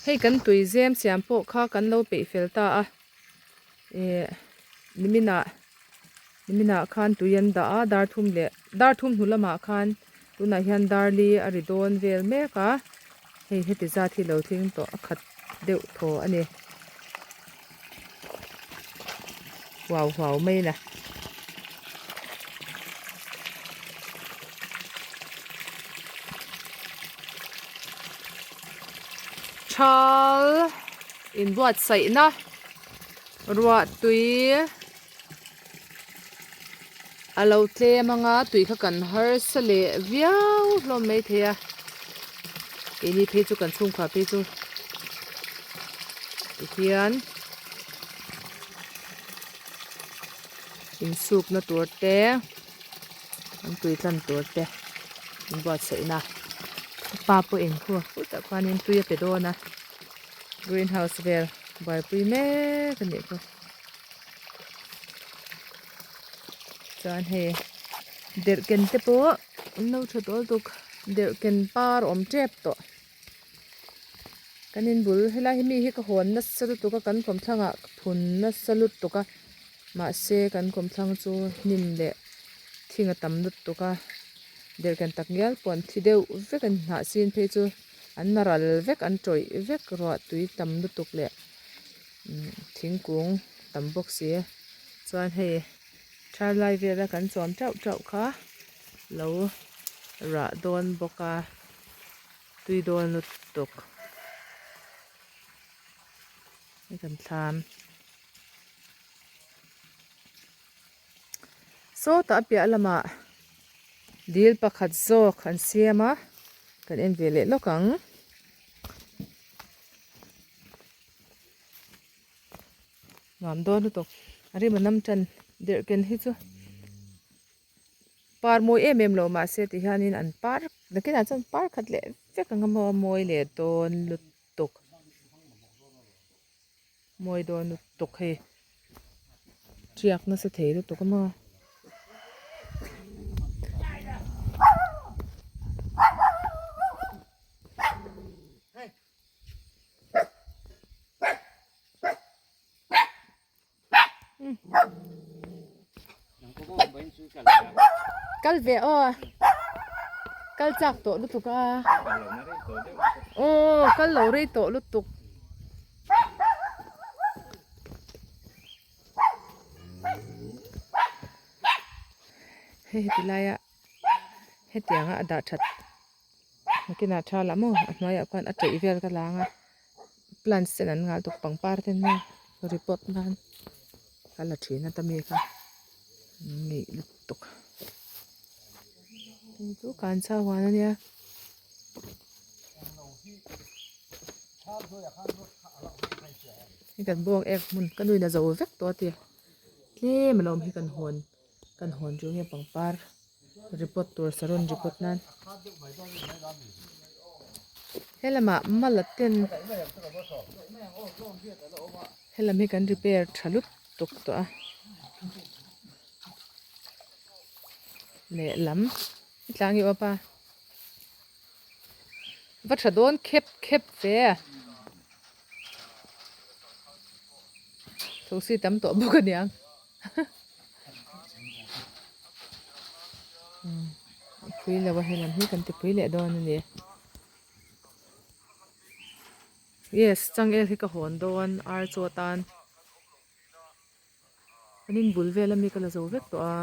Hei kan tui zem siam pawh kha kan lo peih fel ta a, eh niminah niminah khan tui an dah a dar thum leh dar thum hnu lamah khan tunah hian dar li a ri dawn vel mek a, hei heti zat hi lo thleng tawh a khat deuh thaw a ni. Huau huau mai la. Thal inbuatsaihna ruah tui a lo tlem anga tui kha kan harsa leh viau hlawm mai thei a keini phei chu kan chhungkua phei chu tihian insukna tur te an tui tlan tur te an buatsaihna pa pawhin khu khutah khuanin tui a pe dawn a greenhouse vel buaipui mek a nih chu. Chuan hei derhken te pawh an lo tha tawh lutuk derhken par awm tep tawh kan inbul helai hi mi hi ka hawn nasa lutuk a kan kawmthlang ah ka phun nasa lutuk a mahse kan kawmthlang chu hnim leh thing a tam lutuk a derhken tak ngial pawh an thi deuh vek a ni hnah sin phei chu an na ral vek an tawih vek ruah tui tam lutuk leh. Thingkung tam bawk si chuan hei thar lai vela kan chawm teuh teuh kha lo rah dawn bawk a tui dawn lutuk hei kan thlam sawtah a piah lamah dil pakhat zawk an siam a kan en ve leh lawk ang. Nuam dawn lutuk a rim a nam tan derh ken hi chu par mawi em em lo mahse ti hianin an par nakinah chuan par khat leh vek ang a maw a mawi leh dawn lutuk mawi dawn lutuk hei tiak nasa thei lutuk a maw. Kal ve aw kal chak tawh lutuk a aw kal lo rei tawh lutuk. Hei heti laia hetianga a dah that. Nakinah tha lah maw a hnuaiah khuan a ṭeih vel ka lang a plants ten an nghal tuk pangpar ten maw report nan ka la ṭhin a ta mi kha ngeih lutuk hei chu kanchha huan a nia. Hei kan bawng ek hmun ka nuin a zo vek tawh a ti tlem a lo awm hi kan hawn kan hawn chu nge pangpar. Report tur saron report nan helamah mala ten helam hi kan repair tha lutuk tawh a lehlam tlang i awp a va tha dawn khep khep ve thosi tam tawh bawk aniang. Pui lo a helam hi kan ti pui leh dawn a ni. Yes, changel hi ka hawn dawn ar chaw atan. An in bul vel ami ka la zo vek tawh a.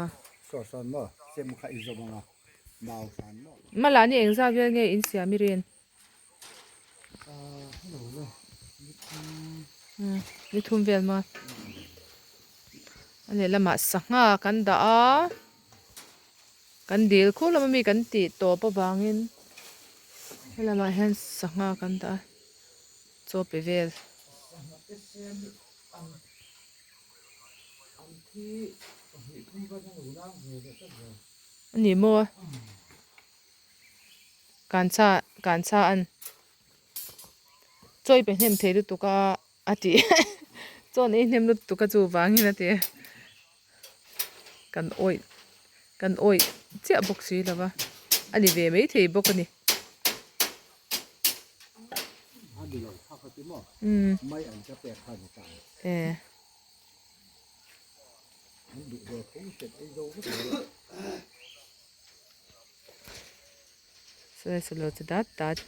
Saw sawn maw? Sem kha i zawm ang a, mau hran maw? Mala ni engzat vel nge in siam i rin? Ni thum vel maw a lehlamah sangha kan dah a kan dil khur lama mi kan tih tawp avangin helamah hian sangha kan dah a chaw pe vel. A ni maw? Kancha kancha an chaw i pe hnem thei lutuk a a ti chaw an ei hnem lutuk a chuvangin a ti kan awih kan awih chiah bawk si lo va a ni ve maithei bawk a ni. ni lo kha kha ti maw mai an ka pek kha ni ta e an duh ve tho hret ei zo vek lo sawi salo chu dat dat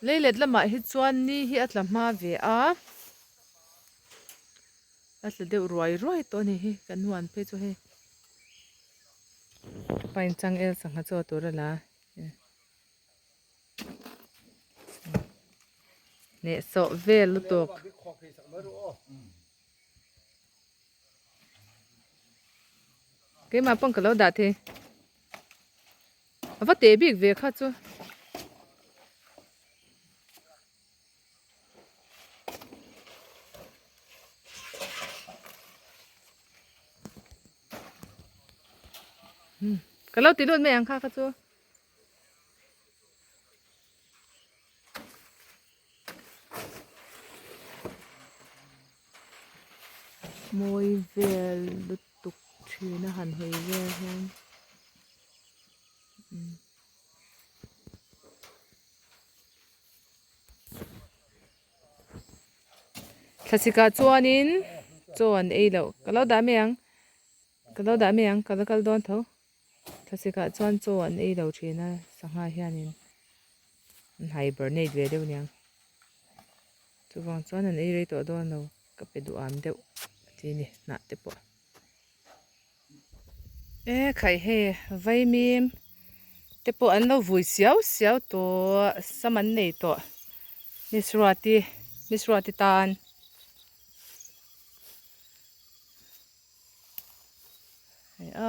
Leilet lamah hi chuan ni hi a tla hma ve a, a tla deuh ruai ruai tawh a ni hi kan huan phei chu hei pine changel sangha chaw tur a la hnehsawh vel lutuk. Keimah pawn ka lo dah thei. A va teh bik ve kha chu. Ka lo ti lut mai ang kha kha chu. Mawi vel lutuk thin a han hawi vel hian umm thlasik ah chuanin chaw an ei loh ka lo dah mai ang ka lo dah mai ang ka la kal dawn tho. Thlasik ah chuan chaw an ei lo thin a sangha hianin an hibernate ve deuh aniang chuvang chuan an ei rei tawh dawn lo ka pe duh am deuh a ti a ni hnah te pawh e khaih hei vaimim te pawh an lo vui siau siau tawh sam an nei tawh miss ruati miss ruati tan.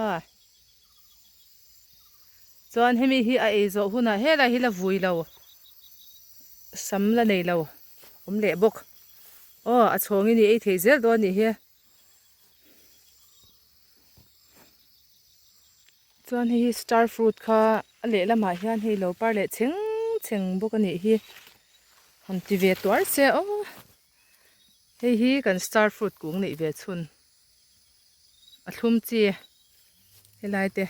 A chuan hemi hi a ei zawh hunah helai hi la vui lo sam la nei lo awm leh bawk aw a chhawng in i ei thei zel dawn a nih hi chuan hei hi star fruit kha a lehlamah hian hei lo par leh chheng chheng bawk a nih hi han ti ve tuar se aw. Hei hi kan star fruit kung neih ve chhun a thlum chi helai te.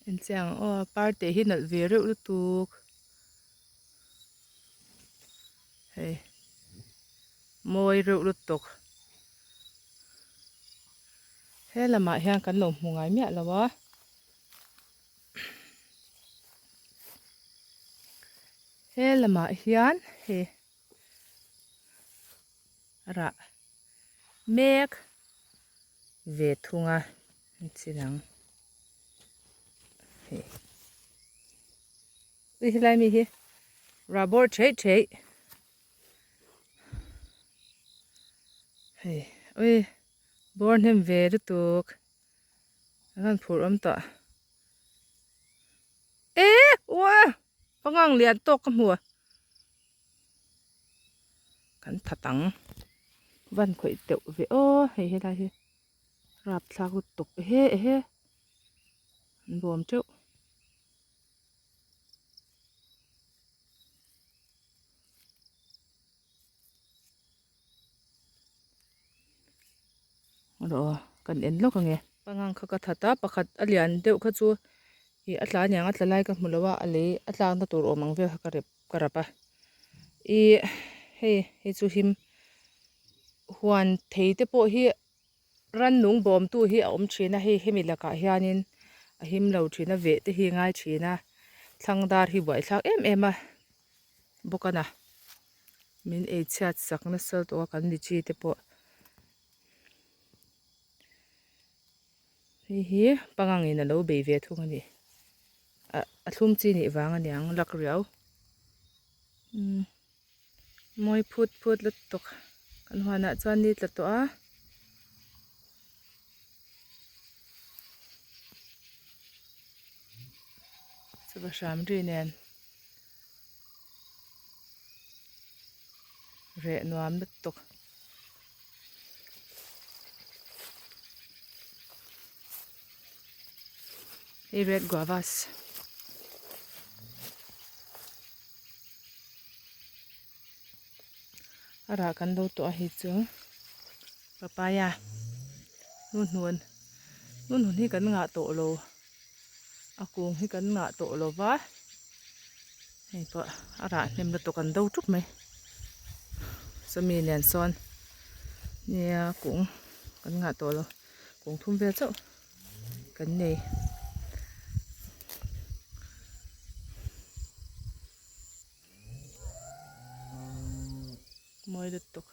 En chiang aw par te hi nalh ve reuh lutuk hei mawi reuh lutuk he lamah hian kan lo hmu ngai miah lo a. He lamah hian hei rah mek ve thung a an chi dang hei ui helai mi hi rah bawr theih theih hei ui bawr hnem ve lutuk. A rawn phurh awm tawh e ua pangang lian tawk ka hmu a kan that ang van khawih teuh ve aw hei helai hi rapthlak lutuk ehe ehe an bawm teuh. Rawh kan en lawk ange. Pangang kha ka that a pakhat a lian deuh kha chu ih a tla aniang a tla lai ka hmu lo a a lei a tlakna tur awm ang vel kha ka rep ka rap a ih hei hei chu him huan thei te pawh hi rannung bawmtu hi a awm thin a hei hemi lakah hianin a him lo thin a veh te hi a ngai thin a thlang dar hi buaithlak em em a bawk a na. Min ei chhiat sak nasa tawh a kan litchi te pawh hei hi pangang in alo bei ve thung a ni a thlum chi nih vang a niang lak riau umm mawi phut phut lutuk kan huanah chuan ni tla tawh a. Chuva hram ri nen. Reh nuam lutuk. Hei red guavas. A rah kan lo tawh a hi chu papaya nu hnun nu hnun hi kan ngah tawh lo a kung hi kan ngah tawh lo va hei pawh a rah hnem lutuk an do tup mai sawmi nen sawn nia kung kan ngah tawh lo kung thum vel chauh. kan nei. Mawi lutuk.